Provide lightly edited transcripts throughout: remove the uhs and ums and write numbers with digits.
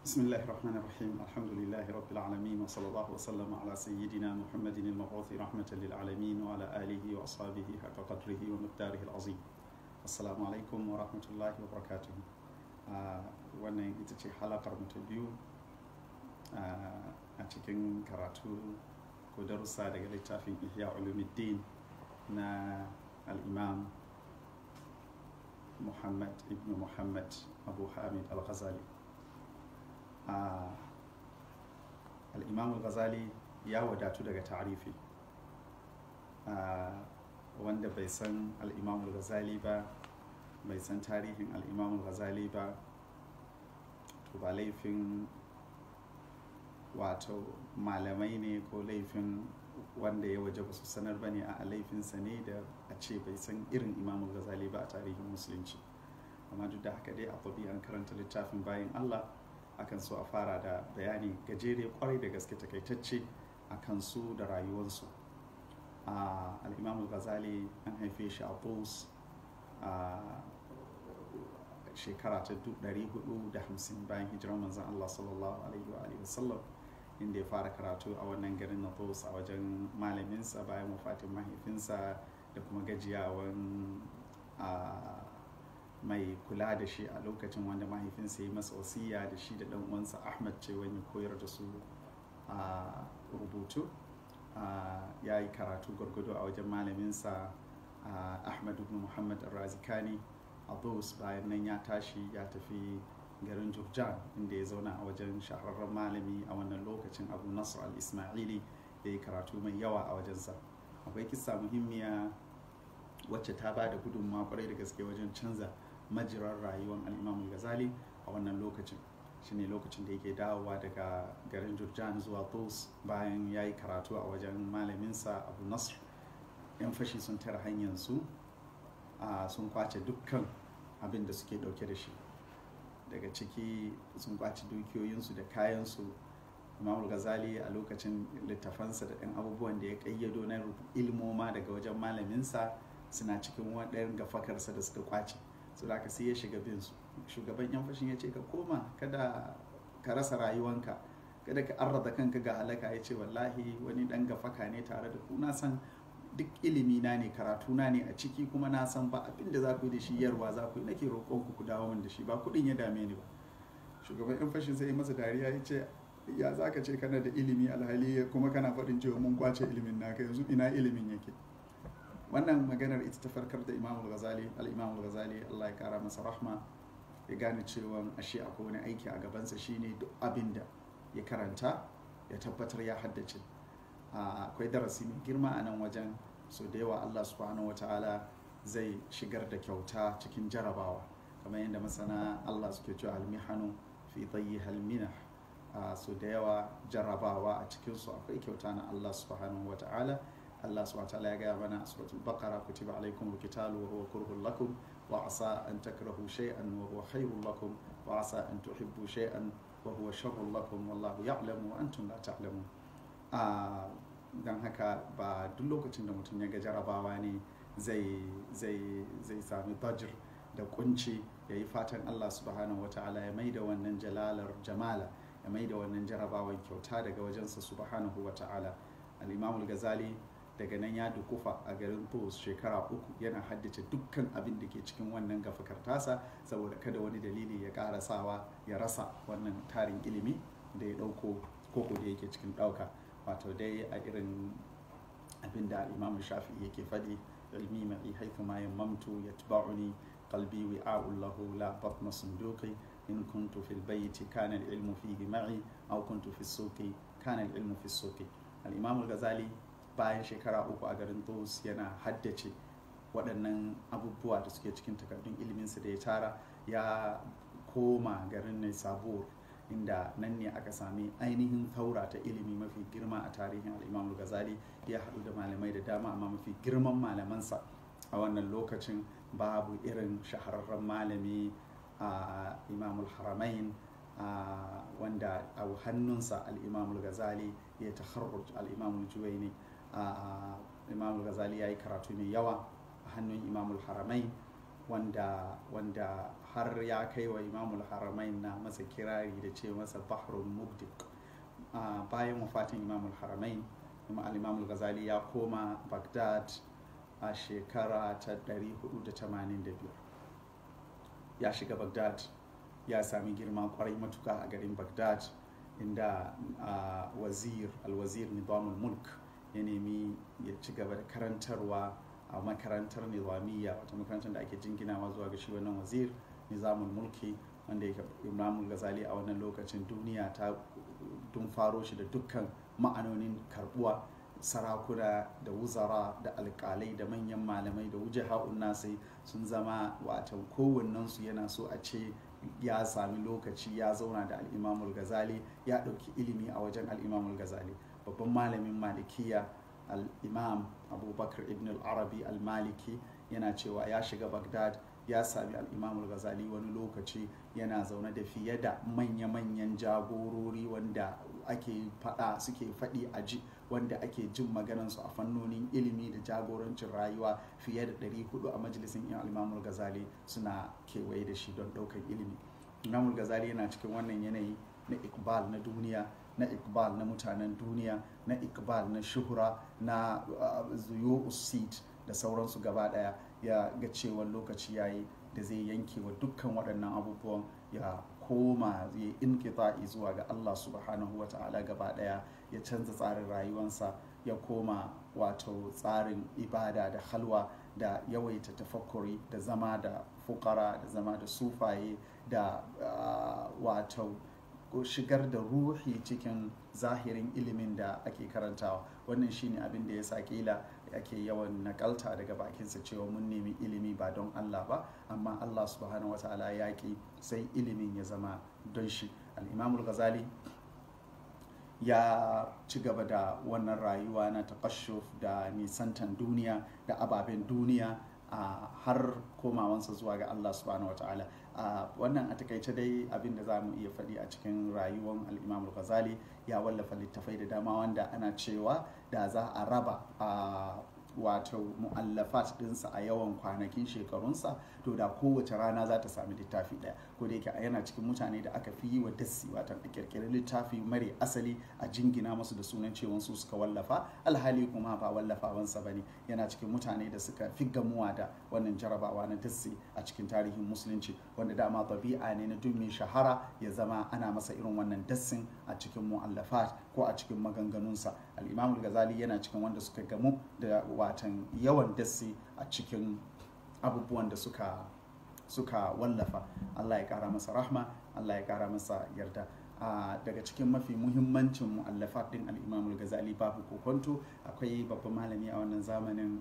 بسم الله الرحمن الرحيم، الحمد لله رب العالمين، وصلى الله وسلم على سيدنا محمد المبعوث رحمة للعالمين وعلى آله وأصحابه حق قدره ومقداره العظيم. السلام عليكم ورحمة الله وبركاته. Wannan ita ce halakar mu ta biyu a cikin karatu ko darussa daga littafin Ihya Ulumuddin na al-Imam Muhammad ibn Muhammad Abu Hamid al-Ghazali. Al-Imam al-Ghazali ya wadatu daga ta'arifi. Wanda bai san al-Imam al-Ghazali ba, bai san tarihin al-Imam al-Ghazali ba, to ba laifin wato malamai ne ko laifin wanda ya waje ba su sanar ba ne, a laifinsa ne da a ce bai san irin Imam al-Ghazali ba a tarihin musulunci. Amma duk da haka dai a an karanta littafin bayan Allah akan so a fara da bayani gajere kwarai da gaske takaitacce a kan su da rayuwarsu. Al-Imam al-Ghazali an haife shi a Tus a shekara ta 450 bayan hijirar manzon Allah sallallahu alaihi wa alihi wasallam, inda ya fara karatu a wannan garin na Tus a wajen malaminsa bayan wafatin mahaifinsa da kuma gajiyawan mai kula da shi a lokacin, wanda mahaifinsa ya masa wasiya da shi da ɗan uwansa Ahmad ce wani koyar da su a rubutu. Ya yi karatu gwargwado a wajen malaminsa Ahmad ibn Muhammad al-Razikani a Tus. Bayan nan ya tashi ya tafi garin Jurjan, inda ya zauna a wajen shahararren malami a wannan lokacin Abu Nasr al-Ismaili, ya yi karatu mai yawa a wajensa. Akwai kissa muhimmiya wacce ta ba da gudunmawa kwarai da gaske wajen canza majirar rayuwar al-Imam al-Ghazali a wannan lokacin. Shine lokacin da yake dawowa daga garin Jurjan zuwa Tus bayan ya yi karatu a wajen malaminsa Abu Nasr. Yan fashi sun tare hanyar su, sun kwace dukkan abin da suke dauke da shi. Daga ciki sun kwace dukiyoyinsu da kayansu. Imam al-Ghazali a lokacin littafansa da ɗan abubuwan da ya ƙayyado na ilmoma daga wajen malaminsa suna cikin waɗannan gafakarsa da suka kwace. So da haka sai ya shiga bin su. Shugaban yan fashin ya ce, ka koma, kada ka rasa rayuwanka, kada ka arrada kanka ga halaka. Ya ce, wallahi wani ɗan gafaka ne tare da ku, na san duk ilimi na ne, karatu na ne a ciki, kuma na san ba abin da za ku yi da shi, yarwa za ku yi, nake roƙon ku ku dawo min da shi, ba kuɗin ya dame ni ba. Shugaban yan fashin sai ya masa dariya, ya ce, ya za ka ce kana da ilimi alhali kuma kana faɗin cewa mun kwace ilimin naka, yanzu ina ilimin yake? Wannan maganar ita ta farkar da Imam al-Ghazali. Al-Imam al-Ghazali, Allah ya kara masa rahma, ya gane cewa ashe akwai wani aiki a gabansa, shine duk abin da ya karanta ya tabbatar ya haddace. Akwai darasi mai girma a nan wajen. So da yawa Allah subhanahu wataala zai shigar da kyauta cikin jarabawa, kamar yadda masana Allah suke cewa al-mihanu fi tayyiha al-minah. So da yawa jarabawa a cikinsu akwai kyauta na Allah subhanahu wataala. Allah subhanahu wataala ya gaya mana a suratul Baqara, kutiba alaikum alqitalu wa huwa kurhun lakum wa asa an takrahu shay'an wa huwa khairul lakum wa asa an tuhibbu shay'an wa huwa sharrul lakum wallahu ya'lamu wa antum la ta'lamun. Dan haka ba duk lokacin da mutum ya ga jarabawa ne zai zai zai sami dajir da kunci, ya yi fatan Allah subhanahu wataala ya maida wannan jalalar jamala, ya maida wannan jarabawan kyauta daga wajensa subhanahu wataala. Al-Imam al-Ghazali daga nan ya dukufa a garin Tus shekara 3 yana haddace dukkan abin da ke cikin wannan gafakar tasa, saboda kada wani dalili ya ƙara sawa ya rasa wannan tarin ilimi da ya ɗauko koko da yake cikin ɗauka. Wato dai a irin abin da Imam Shafi'i yake faɗi, ilmi ma'i haythu ma yammamtu yatba'uni qalbi wi'a'un lahu la batna sunduqi, in kuntu fil bayti kana al-ilmu fihi ma'i aw kuntu fi suqi kana al-ilmu fi suqi. Al-Imam al-Ghazali bayan shekara 3 a garin Tus yana haddace waɗannan abubuwa da suke cikin takardun iliminsa da ya tara, ya koma garin Naisabur, inda nan ne aka sami ainihin thaura ta ilimi mafi girma a tarihin al-Imam al-Ghazali. Ya haɗu da malamai da dama, amma mafi girman malamansa a wannan lokacin babu irin shahararren malami a Imam al-Haramain, wanda a hannunsa al-Imam al-Ghazali ya takharruj, al-Imam al-Juwayni. Imam al-Ghazali ya yi karatu mai yawa a hannun Imam al-Haramain, wanda har Har ya kai wa Imamul Haramain na masa kirari da ce masa Bahrul Mubdik. Bayan wafatin Imamul Haramain, Imamul Ghazali ya koma Baghdad a shekara ta 485. Ya shiga Baghdad, ya sami girma kwarai matuka a garin Baghdad, inda wazir alwazir Nizamul Mulk ya nemi ya ci gaba da karantarwa a makarantar Nizamiyya, wata makarantar da ake jinginawa zuwa ga shi wannan wazir Nizamul Mulki, wanda yake Imamul Ghazali a wannan lokacin duniya ta dun faro shi da dukkan ma'anonin karbuwa. Sarakuna da wuzara da alkalai da manyan malamai da wujaha'un nasi sun zama watan kowannensu yana so a ce ya sami lokaci ya zauna da Al'imamul Ghazali, ya ɗauki ilimi a wajen Al'imamul Ghazali. Babban malamin Malikiya, Al'imam Abubakar ibn al-Arabi al-Maliki, yana cewa ya shiga Baghdad, ya sami Al'imamul Ghazali wani lokaci yana zaune da fiye da manya-manyan jagorori wanda ake fada suke faɗi a ji, wanda ake jin maganansu a fannonin ilimi da jagorancin rayuwa, fiye da 400 a majalisin Al'imamul Ghazali suna kewaye da shi don ɗaukar ilimi. Imamul Ghazali yana cikin wannan yanayi na ikbal na duniya, na ikbal na mutanen duniya, na ikbal na shuhura, na zuyo usid da sauransu gaba daya. Ya ga cewa lokaci yayi da zai yanke wa dukkan waɗannan abubuwan, ya koma ya inqita'i zuwa ga Allah subhanahu wa ta'ala gaba daya, ya canza tsarin rayuwansa, ya koma wato tsarin ibada da halwa da yawaita tafakkuri da zama da fukara da zama da sufaye da wato shigar da ruhi cikin zahirin ilimin da ake karantawa. Wannan shine abin da ya sa kila ake yawan nakalta daga bakinsa cewa mun nemi ilimi ba don Allah ba, amma Allah subhanahu wataala ya ki sai ilimin ya zama don shi. Al-Imamul Ghazali ya ci gaba da wannan rayuwa na takashuf da nisantan duniya da ababen duniya har komawansa zuwa ga Allah subhanahu wataala. Wannan a takaice dai abin da za mu iya faɗi a cikin rayuwar Al-Imam Ghazali. Ya wallafa littafai da dama wanda ana cewa da za a raba wato mu'allafat ɗinsa a yawan kwanakin shekarunsa, to da kowace rana za ta sami littafi ɗaya. Ko da yake yana cikin mutane da aka fi yi wa dassi, watan a kirkiri littafi mare asali a jingina masu da sunan cewa su suka wallafa, alhali kuma ba wallafawansa ba ne. Yana cikin mutane da suka fi gamuwa da wannan jarabawa na dassi a cikin tarihin musulunci, wanda dama tabi'a ne na duk mai shahara ya zama ana masa irin wannan dassin a cikin mu'allafat ko a cikin maganganunsa. Al-Imam Ghazali yana cikin wanda suka gamu da watan yawan dassi a cikin abubuwan da suka wallafa. Allah ya kara masa rahma, Allah ya kara masa yarda. Daga cikin mafi muhimmancin mu'allafat din Al-Imam Ghazali babu kokonto akwai babban malami a wannan zamanin,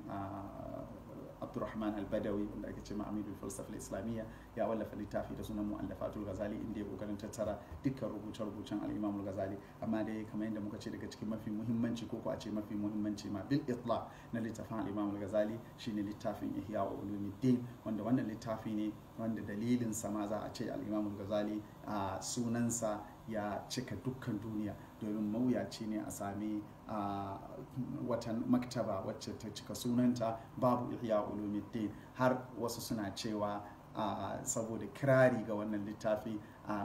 Abdurrahman Al-Badawi, wanda ake ce ma Amidul Falsafa Islamiyya, ya wallafa littafi da sunan Mu'allafatul Ghazali, inda ya kokarin tattara dukkan rubuce-rubucen Al-Imam Al-Ghazali. Amma dai kamar yadda muka ce, daga cikin mafi muhimmanci, ko ko a ce mafi muhimmanci ma bil itlaq na littafin Al-Imam Al-Ghazali, shine littafin Ihya Ulumuddin, wanda wannan littafi ne wanda dalilin sa ma za a ce Al-Imam Al-Ghazali a sunansa ya cika dukkan duniya, domin mawuyaci ne a sami wata maktaba wacce ta cika sunanta babu Ihya Ulumuddin. Har wasu suna cewa, saboda kirari ga wannan littafi,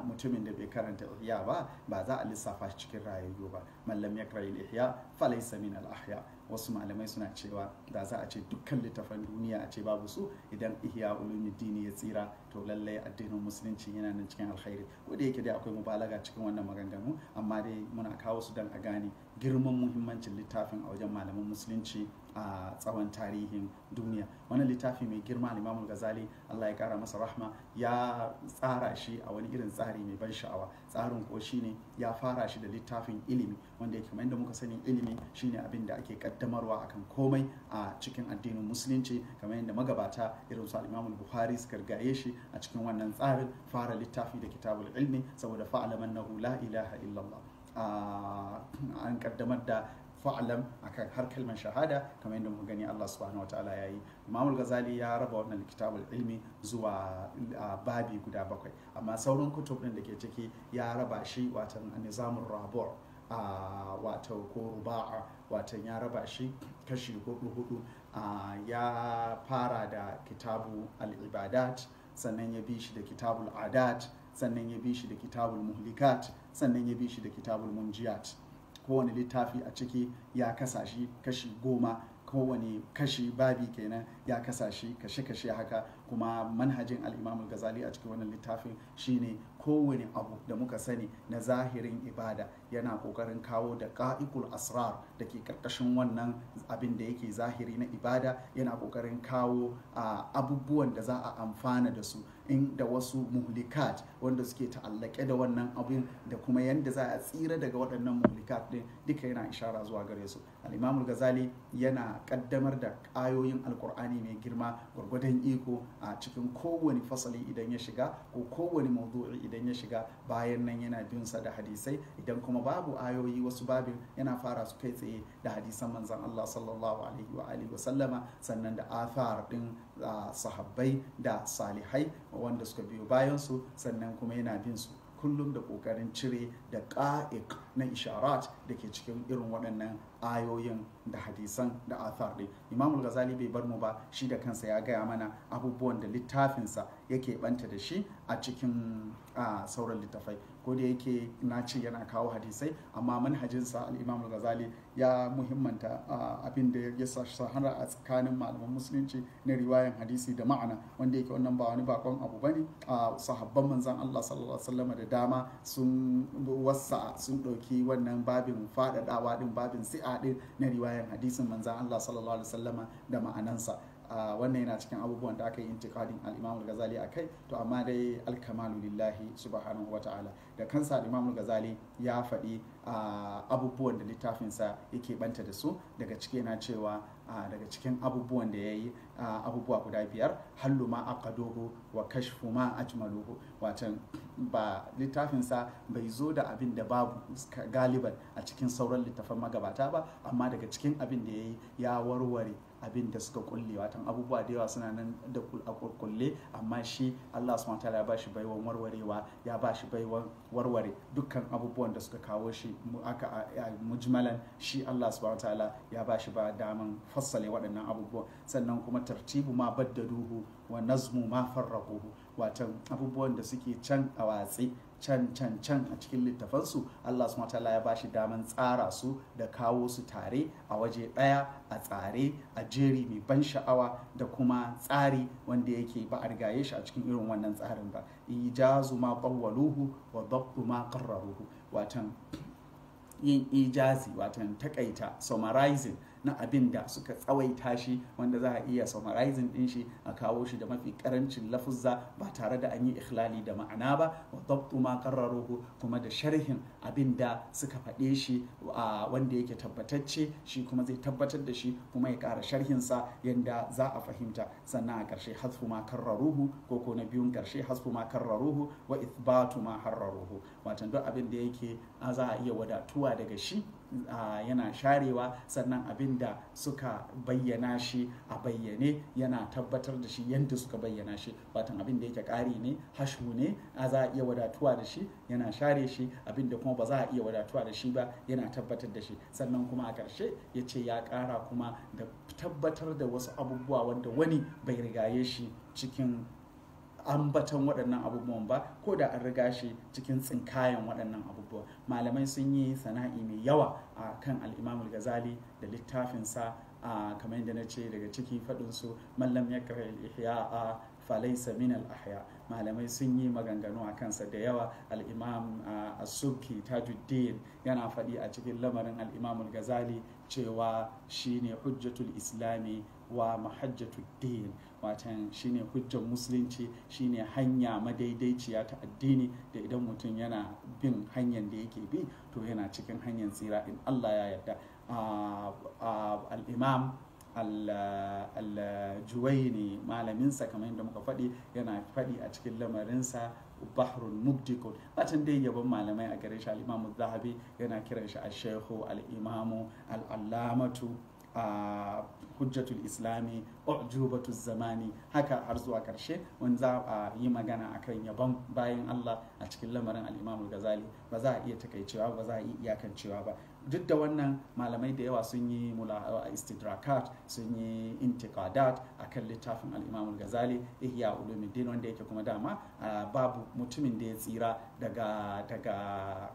mutumin da bai karanta Ihya ba, ba za a lissafa shi cikin rayayyu ba. Man lam yaqra al-Ihya falaysa min al-ahya. Wasu malamai suna cewa da za a ce dukkan littafan duniya a ce babu su, idan Ihya Ulumuddin ya tsira, to lallai addinin musulunci yana nan cikin alkhairi. Ko da yake dai akwai mubalaga cikin wannan maganganu, amma dai muna kawo su don a gane girman muhimmancin littafin a wajen malaman musulunci a tsawon tarihin duniya. Wannan littafi mai girma, Al-Imam Ghazali, Allah ya kara masa rahma, ya tsara shi a wani irin tsari mai ban sha'awa. Tsarin ko shine ya fara shi da littafin ilimi, wanda yake kamar yadda muka sani, ilimi shine abin da ake kaddamarwa akan komai a cikin addinin musulunci, kamar yadda magabata irin su Al-Imam Bukhari suka rigaye shi a cikin wannan tsarin fara littafi da kitabul ilmi, saboda fa'lam annahu la ilaha illallah. An kaddamar da fa'alam akan har kalmar shahada, kamar yadda muka gani Allah subhanahu wataala yayi. Imam Ghazali ya raba wannan kitabul ilmi zuwa babi guda bakwai, amma sauran kutub din da ke ciki ya raba shi watan nizamur rabu', wato ko ruba'a, watan ya raba shi kashi hudu hudu. Ya fara da kitabu al-ibadat. sannan ya bi shi da kitabul adat, sannan ya bi shi da kitabul muhlikat, sannan ya bi shi da kitabul munjiyat. Kowane littafi a ciki ya kasa shi kashi 10, kowane kashi babi kenan ya kasa shi kashe-kashe haka. Kuma manhajin al-Imam al-Ghazali a cikin wannan littafin shine kowane abu da muka sani na zahirin ibada yana kokarin kawo da qa'iqul asrar da ke karkashin wannan abin da yake zahiri na ibada, yana kokarin kawo abubuwan da za a amfana da su in da wasu muhlikat wanda suke ta'allake da wannan abin da kuma yanda za a tsira daga waɗannan muhlikat din, duka yana ishara zuwa gare su. Al-Imam al-Ghazali yana kaddamar da ayoyin Alkur'ani mai girma gwargwadon iko a cikin kowane fasali idan ya shiga ko kowane mawdu'i idan ya shiga. Bayan nan yana bin sa da hadisai, idan kuma babu ayoyi wasu babin yana fara su kai tsaye da hadisan manzon Allah sallallahu alaihi wa alihi wa sallama, sannan da athar din sahabbai da salihai wanda suka biyo bayan su, sannan kuma yana bin su kullum da kokarin cire da ƙa'iq na isharat da ke cikin irin waɗannan ayoyin da hadisan da athar ɗin. Imam Ghazali bai bar mu ba, shi da kansa ya gaya mana abubuwan da littafinsa yake banta da shi a cikin sauran littafai. Ko da yake na ce yana kawo hadisai, amma manhajinsa al-Imam Ghazali ya muhimmanta abin da ya shahara a tsakanin malaman musulunci na riwayan hadisi da ma'ana, wanda yake wannan ba wani bakon abu bane. Sahabban manzon Allah sallallahu alaihi wasallam da dama sun wasa sun ɗauki wannan babin faɗaɗawa din, babin si'a din na riwayan hadisin manzon Allah sallallahu alaihi wasallama da ma'anansa. Wannan yana cikin abubuwan da aka yi intiqadin al-Imam al-Ghazali akai. To amma dai al-kamalu lillahi subhanahu wa ta'ala. Da kansa al-Imam al-Ghazali ya faɗi abubuwan da littafinsa yake banta da su. Daga ciki yana cewa daga cikin abubuwan da ya yi abubuwa guda 5: hallu ma aqaduhu wa kashfu ma ajmaluhu. Watan ba littafinsa bai zo da abin da babu galiban a cikin sauran littafan magabata ba, amma daga cikin abin da ya yi ya warware abin da suka kulle. Watan abubuwa da yawa suna nan da kulle, amma shi Allah subhanahu wataala ya bashi baiwan warwarewa, ya bashi baiwan warware dukkan abubuwan da suka kawo shi aka mujmalan. Shi Allah subhanahu wataala ya bashi ba daman fassale waɗannan abubuwan. Sannan kuma tartibu ma baddaduhu wa nazmu ma farraquhu, watan abubuwan da suke can a watsi can can can a cikin littafansu, Allah subhanahu wataala ya bashi daman tsara su da kawo su tare a waje ɗaya, a tsare a jeri mai ban sha'awa da kuma tsari wanda yake ba a rigaye shi a cikin irin wannan tsarin ba. Ijazu ma qawwaluhu wa dabtu ma qarraruhu, watan yin ijazi, watan takaita summarizing na abin da suka tsawaita shi, wanda za a iya summarizing din shi a kawo shi da mafi karancin lafuzza ba tare da an yi ikhlali da ma'ana ba. Wa dabtu ma qarraruhu, kuma da sharhin abin da suka faɗe shi wanda yake tabbatacce, shi kuma zai tabbatar da shi kuma ya ƙara sharhin sa yanda za a fahimta. Sannan a ƙarshe hasfu ma karraruhu, ko na biyun ƙarshe hasfu ma karraruhu wa ithbatu ma harraruhu, watan duk abin da yake za a iya wadatuwa daga shi yana sharewa, sannan abin da suka bayyana shi a bayyane yana tabbatar da shi yadda suka bayyana shi. Watan abin da yake ƙari ne, hashu ne, a za a iya wadatuwa da shi yana share shi, abin da kuma ba za a iya wadatuwa da shi ba yana tabbatar da shi. Sannan kuma a ƙarshe ya ce ya ƙara kuma da tabbatar da wasu abubuwa wanda wani bai rigaye shi cikin ambaton waɗannan abubuwan ba, ko da an riga shi cikin tsinkayen waɗannan abubuwan. Malamai sun yi sana'i mai yawa a kan al-Imam al-Ghazali da littafinsa, kamar yadda na ce daga ciki faɗinsu mallam ya kara al-ihya'a falaisa min al-ahya. Malamai sun yi maganganu a kansa da yawa. Al-Imam as-Subki Tajuddin yana faɗi a cikin lamarin al-Imam al-Ghazali cewa shine hujjatul islami wa mahajjatud din, watan shine hujjar musulunci, shine hanya madaidaiciya ta addini, da idan mutum yana bin hanyar da yake bi to yana cikin hanyar tsira in Allah ya yarda. Al-Imam al-Juwaini malaminsa, kamar yadda muka faɗi, yana faɗi a cikin lamarinsa bahrul mubdikun, bacin dai yabon malamai a gare shi. Al-Imam Zahabi yana kiran shi al-Shaykhu al-Imamu al-Allamatu hujjatul islami ujubatu zamani, haka har zuwa karshe. Wanda za a yi magana akan yabon bayan Allah a cikin lamarin al-Imam al-Ghazali ba za a iya takaicewa ba, za a iya iyakancewa ba. Duk da wannan, malamai da yawa sun yi istidrakat, sun yi intiqadat akan littafin al-Imam al-Ghazali Ihya Ulumuddin, wanda yake kuma dama babu mutumin da ya tsira daga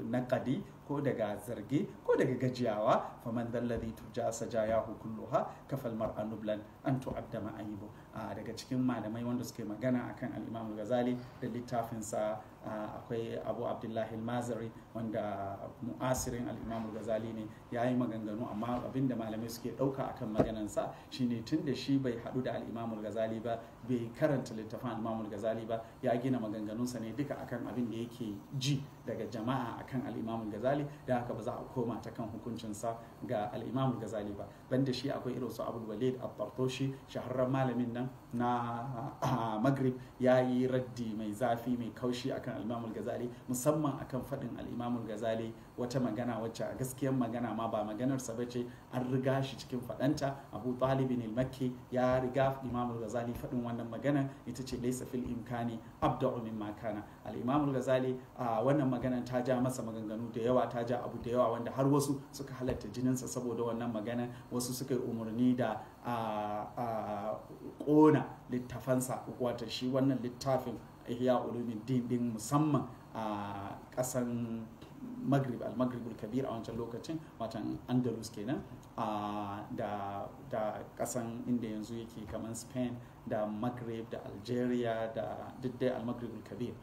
naƙadi ko daga zargi ko daga gajiyawa. Faman dalladhi turja sajayahu kulluha kafal mar'a nublan an tu'adda ma'ayibu. Daga cikin malamai wanda suke magana akan al-Imam al-Ghazali da littafinsa akwai Abu Abdullahi al-Mazari, wanda mu'asirin al-Imam al-Ghazali ne, ya yi maganganu, amma abinda malamai suke ɗauka akan maganansa shine tun da shi bai haɗu da al-Imam al-Ghazali ba, bai karanta littafin al-Imam al-Ghazali ba, ya gina maganganunsa ne duka akan abin da yake ji daga jama'a akan al-Imam al-Ghazali, da haka ba za a koma ta kan hukuncinsa ga al-Imam al-Ghazali ba. Banda shi akwai irin su Abul Walid at-Tartoshi, shahararren malamin nan na Maghrib, ya yi raddi mai zafi mai kaushi akan al-Imam al-Ghazali, musamman akan faɗin al-Imam al-Ghazali wata magana wacce a gaskiyar magana ma ba maganarsa ba ce, an riga shi cikin faɗanta. Abu Talib al-Makki ya riga Imam al-Ghazali faɗin wannan magana, ita ce laysa fil imkani abda'u mimma kana. al-Imam al-Ghazali wannan magana ta ja masa maganganu da yawa, ta ja abu da yawa, wanda har wasu suka halatta jininsa saboda wannan magana, wasu suka yi umarni da a ƙona littafansa, wata shi wannan littafin Ihya Ulumuddin din, musamman a ƙasan Maghrib, al-Maghribul Kabir a wancan lokacin, watan Andalus kenan, da ƙasan inda yanzu yake kamar Spain da Maghrib da Algeria da duk dai al-Maghribul Kabir.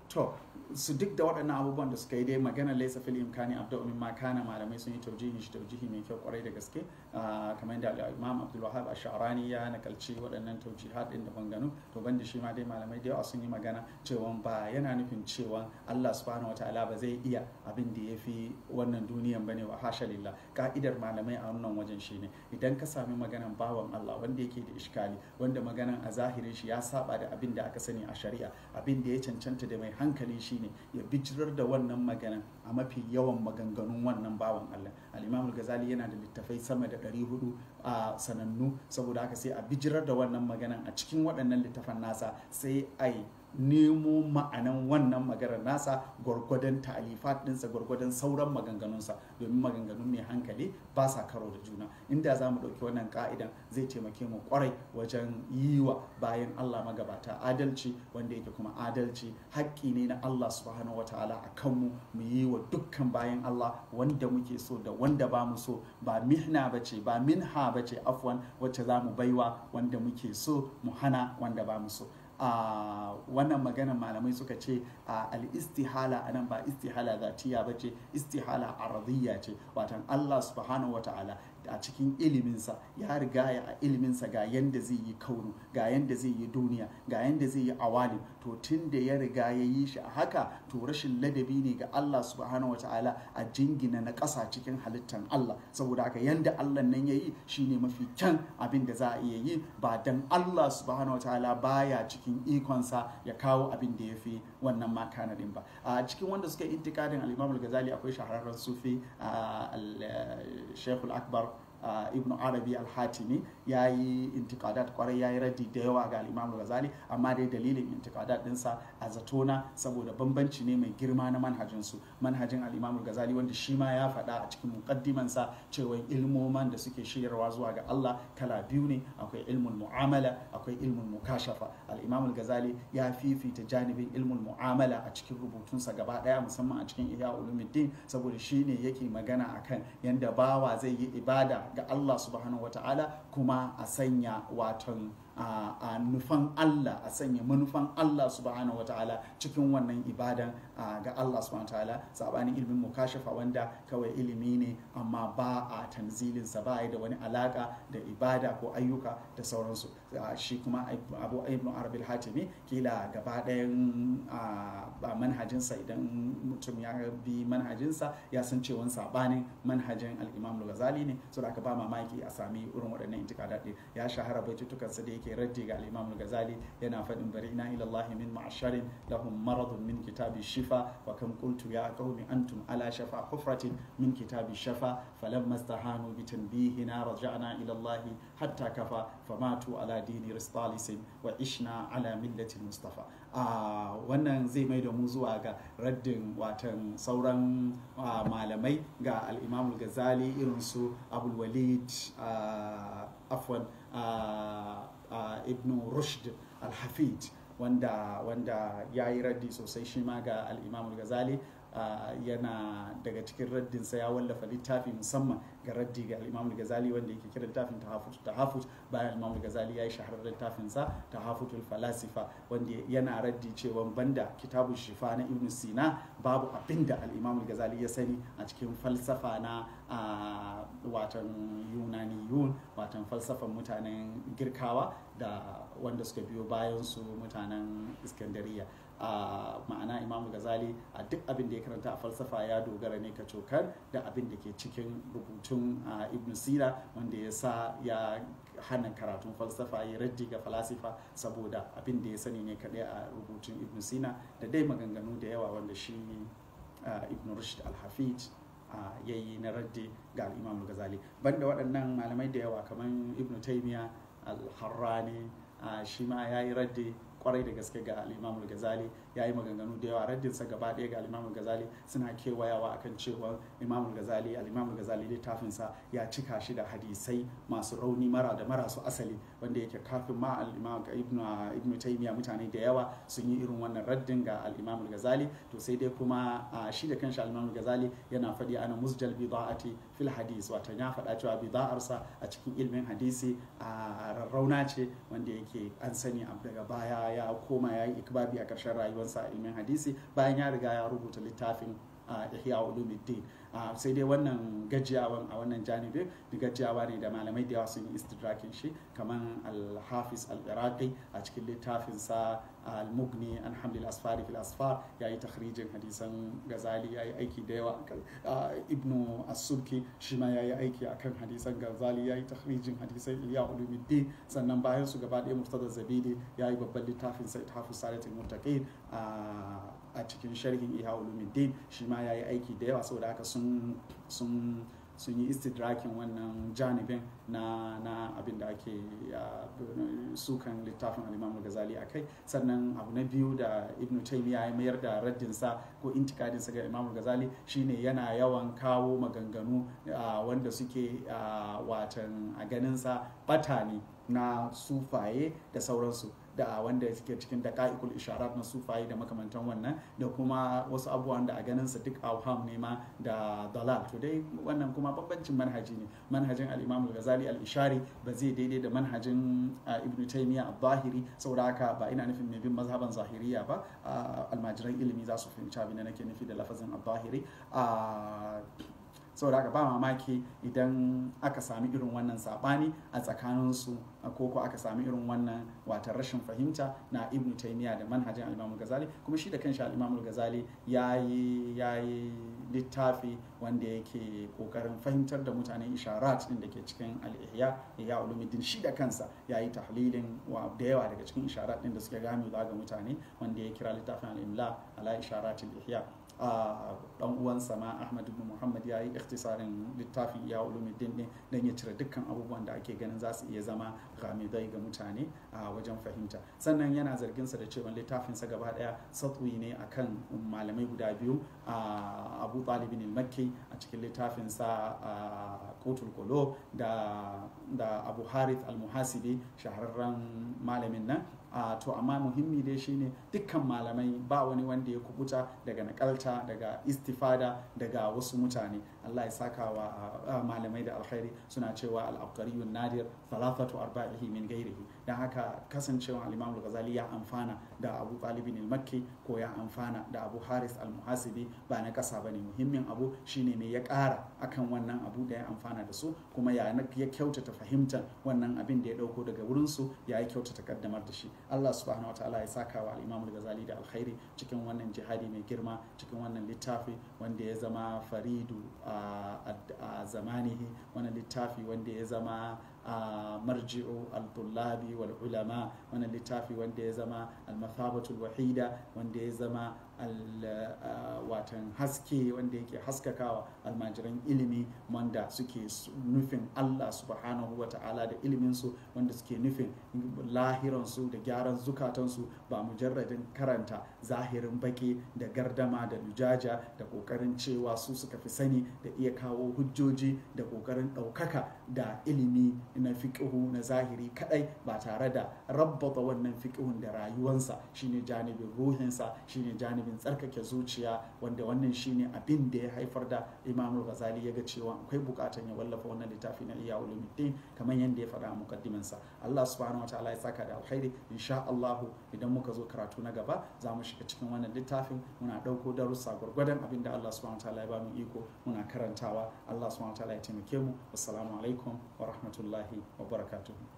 To su duk da waɗannan abubuwan da suka yi dai, magana laysa fil imkani abda'u mimma kana, malamai sun yi taujihin shi taujihi mai kyau kwarai da gaske, kamar yadda Imam Abdul Wahhab Ash-Sha'rani ya nakalci waɗannan taujihat din da banganu. To banda shi ma dai malamai da yawa sun yi magana cewa ba yana nufin cewa Allah subhanahu wataala ba zai iya abin da yafi wannan duniyan bane, wa hasha lillah. Ka'idar malamai a wannan wajen shine idan ka sami maganan bawan Allah wanda yake da iskali, wanda maganan a zahirin shi ya saba da abin da aka sani a shari'a, abin da ya cancanta da mai hankali shine ya bijirar da wannan maganan a mafi yawan maganganun wannan bawan Allah. al-Imam al-Ghazali yana da littafai sama da 400 a sanannu, saboda haka sai a bijirar da wannan maganan a cikin waɗannan littafan nasa, sai a nemo ma'anan wannan maganar nasa gwargwadon ta'alifat ɗinsa, gwargwadon sauran maganganunsa, domin maganganun mai hankali ba sa karo da juna. Inda za mu ɗauki wannan ka'idan zai taimake mu kwarai wajen yi wa bayan Allah magabata adalci, wanda yake kuma adalci haƙƙi ne na Allah subhanahu wataala a kanmu, mu yi wa dukkan bayan Allah wanda muke so da wanda ba mu so. Ba mihna ba ce, ba minha ba ce afwan, wacce za mu baiwa wanda muke so mu hana wanda ba mu so. Wannan maganar malamai suka ce al-istihala anan ba istihala zatiya ba ce, istihala aradiyya ce, watan Allah subhanahu wata'ala a cikin iliminsa ya riga ya a iliminsa ga yanda zai yi kaunu, ga yanda zai yi duniya, ga yanda zai yi awalim. To tun da ya riga ya yi shi a haka, to rashin ladabi ne ga Allah subhanahu wata'ala a jingina na ƙasa cikin halittan Allah. Saboda haka yanda Allah nan ya yi shine mafi kyan abin da za a iya yi, ba dan Allah subhanahu wata'ala baya cikin ikonsa ya kawo abin da ya fi wannan makana din ba. A cikin wanda suka yi intikadin al-Imam al-Ghazali akwai shahararren sufi al-Sheikh al-Akbar Ibn Arabi al-Hatimi, ya yi intikadat kwarai, ya yi raddi da yawa ga al-Imam al-Ghazali, amma dai dalilin intikadat dinsa a zatona saboda bambanci ne mai girma na manhajinsu. Manhajin al-Imam al-Ghazali, wanda shi ma ya faɗa a cikin muqaddimansa cewa ilmoman da suke shiryarwa zuwa ga Allah kala biyu ne, akwai ilmul mu'amala, akwai ilmul mukashafa. Al-Imam al-Ghazali ya fifita janibin ilmul mu'amala a cikin rubutunsa gaba ɗaya, musamman a cikin Ihya Ulumuddin, saboda shi ne yake magana akan yanda bawa zai yi ibada ga Allah subhanahu wata'ala, kuma a sanya waton a nufan Allah, a sanya manufan Allah subhanahu wata'ala cikin wannan ibadan ga Allah subhanahu wata'ala, sabanin ilimin mukashafa wanda kawai ilimi ne amma ba a tanzilinsa, ba da wani alaka da ibada ko ayyuka da sauransu. Shi kuma Abu Ibn Arabi al-Hatimi kila gaba ɗayan manhajinsa, idan mutum ya bi manhajinsa ya san cewa sabanin manhajin al-Imam al-Ghazali ne, saboda aka ba mamaki a sami irin waɗannan intikadat ɗin. Ya shahara baitutukansa da yake yake raddi ga al-Imam al-Ghazali, yana faɗin bari'na ila Allah min ma'asharin lahum maradun min kitabi shifa wa kam qultu ya qaumi antum ala shafa hufratin min kitabi shafa falamma istahanu bi tanbihina raja'na ila Allah hatta kafa famatu ala dini ristalisin wa ishna ala millati mustafa. Wannan zai mai da mu zuwa ga raddin watan sauran malamai ga al-Imam al-Ghazali irin su Abul Walid afwan Ibn Rushd al-Hafid wanda ya yi raddi sosai shi ma ga al-Imam al-Ghazali. Yana daga cikin raddinsa ya wallafa littafi musamman ga raddi ga al-Imam al-Ghazali wanda yake kira littafin Tahafut bayan al-Imam al-Ghazali ya yi shahararren littafinsa Tahafutul Falasifa, wanda yana raddi cewa banda Kitabu Shifa na Ibn Sina babu abinda al-Imam al-Ghazali ya sani a cikin falsafa na watan Yunaniyun, watan falsafan mutanen Girkawa da wanda suka biyo bayan su mutanen Iskandariya. Ma'ana Imam Ghazali a duk abin da ya karanta a falsafa ya dogara ne kacokar da abin da ke cikin rubutun Ibn Sina, wanda ya sa ya hana karatun falsafa, ya raddi ga falasifa saboda abin da ya sani ne kaɗai a rubutun Ibn Sina, da dai maganganu da yawa wanda shi Ibn Rushd al-Hafid ya yi na raddi ga al-Imam Ghazali. Banda waɗannan malamai da yawa kamar Ibn Taymiyyah al-Harrani, shi ma ya yi raddi kwarai da gaske ga al-Imam al-Ghazali, ya yi maganganu da yawa. Raddinsa gaba ɗaya ga al-Imam al-Ghazali suna kewayawa akan cewa Imam al-Ghazali al-Imam al-Ghazali littafinsa ya cika shi da hadisai masu rauni mara da marasu asali, wanda yake kafin ma al-Imam Ibn Taymiyyah mutane da yawa sun yi irin wannan raddin ga al-Imam al-Ghazali. To sai dai kuma shi da kanshi al-Imam al-Ghazali yana faɗi ana musjal bida'ati fil hadis, wato ya faɗa cewa bida'arsa a cikin ilmin hadisi a rarrauna ce, wanda yake an sani daga baya ya koma ya yi ikbabi a ƙarshen rayuwarsa a ilmin hadisi bayan ya riga ya rubuta littafin Ihya Ulumuddin. Sai dai wannan gajiyawan a wannan janibin gajiyawa ne da malamai da yawa sun yi istidrakin shi, kamar Al-Hafiz Al-Iraqi a cikin littafinsa Al-Mughni an Hamdil Asfari fil Asfar ya yi takhrijin hadisan Ghazali, ya yi aiki da yawa. Ibn As-Subki shi ma ya yi aiki akan hadisan Ghazali, ya yi takhrijin hadisan Ihya Ulumuddin. Sannan bayan su gaba ɗaya Murtada Zabidi ya yi babban littafin sa Ithafus Sadatil Muttaqin a cikin sharhin Ihya Ulumuddin, shi ma ya yi aiki da yawa. Saboda haka sun yi istidrakin wannan janibin na abin da ake sukan littafin al-Imam al-Ghazali a kai. Sannan abu na biyu da Ibn Taymiyyah ya mayar da raddinsa ko intikadinsa ga Imam al-Ghazali shine yana yawan kawo maganganu wanda suke watan a ganinsa bata ne na sufaye da sauransu, da wanda suke cikin daqa'iqul isharat na sufaye da makamantan wannan, da kuma wasu abubuwan da a ganinsa duk awham ne ma da dalal. To dai wannan kuma bambancin manhaji ne. Manhajin al-Imam al-Ghazali al-Ishari ba zai daidai da manhajin Ibn Taymiyyah al-Zahiri. Saboda haka ba ina nufin mai bin mazhaban zahiriya ba, almajiran ilimi za su fahimci abin da nake nufi da lafazin al-Zahiri. Saboda haka ba mamaki idan aka sami irin wannan sabani a tsakaninsu, ko aka sami irin wannan wata rashin fahimta na Ibn Taymiyyah da manhajin al-Imam al-Ghazali. Kuma shi da kanshi al-Imam al-Ghazali yayi littafi wanda yake kokarin fahimtar da mutane isharat din da ke cikin al-Ihya, Ihya Ulumuddin. Shi da kansa yayi tahlilin wa da yawa daga cikin isharat din da suke gami ga mutane, wanda ya kira littafin al-Imla ala isharatil Ihya. Dan uwansa ma Ahmad ibn Muhammad ya yi ikhtisarin littafin Ihya Ulumuddin ne dan ya cire dukkan abubuwan da ake ganin za su iya zama ghamidai ga mutane a wajen fahimta. Sannan yana zargin sa da cewa littafin sa gaba daya satwi ne akan malamai guda biyu, Abu Talib al-Makki a cikin littafin sa Qutul Qulub da Abu Harith al-Muhasibi, shahararren malamin nan. To amma muhimmi dai shine dukkan malamai ba wani wanda ya kubuta daga nakalta, daga istifada daga wasu mutane. Allah ya saka wa malamai da alkhairi, suna cewa al-abqariyun nadir thalathatu arba'ihi min ghairihi. Dan haka kasancewa al-Imam al-Ghazali ya amfana da Abu Talib al-Makki ko ya amfana da Abu Haris al-Muhasibi ba na kasa bane. Muhimmin abu shine me ya kara akan wannan abu da ya amfana da su, kuma ya kyautata fahimtar wannan abin da ya dauko daga wurin su, ya kyautata kaddamar da shi. Allah subhanahu wataala ya saka wa al-Imam al-Ghazali da alkhairi cikin wannan jihadi mai girma, cikin wannan littafi wanda ya zama faridu a zamanihi, wannan littafi wanda ya zama Marji'u al-tullabi wal ulama, wannan littafi wanda ya zama al-mathabatul wahida, wanda ya zama watan haske wanda yake haskakawa almajiran ilimi wanda suke nufin Allah subhanahu wa ta'ala da iliminsu, wanda suke nufin lahiransu da gyaran zukatansu, ba mujarradin karanta zahirin baki da gardama da lujaja da kokarin cewa su suka fi sani da iya kawo hujjoji da kokarin ɗaukaka da ilimi na fiƙihu na zahiri kadai, ba tare da rabbata wannan fiƙihun da rayuwansa, shine janibin ruhinsa, shine janibin tsarkake zuciya, wanda wannan shine abin da ya haifar da Imam Ghazali ya ga cewa akwai bukatan ya wallafa wannan littafi na Ihya Ulumuddin, kamar yadda ya faɗa a mukaddimansa. Allah subhanahu wataala ya saka da alkhairi. Insha Allah idan muka zo karatu na gaba za mu shiga cikin wannan littafin, muna ɗauko darussa gwargwadon abin da Allah subhanahu wataala ya ba mu iko muna karantawa. Allah subhanahu wataala ya taimake mu. Assalamu alaikum wa rahmatullahi wa barakatuhu.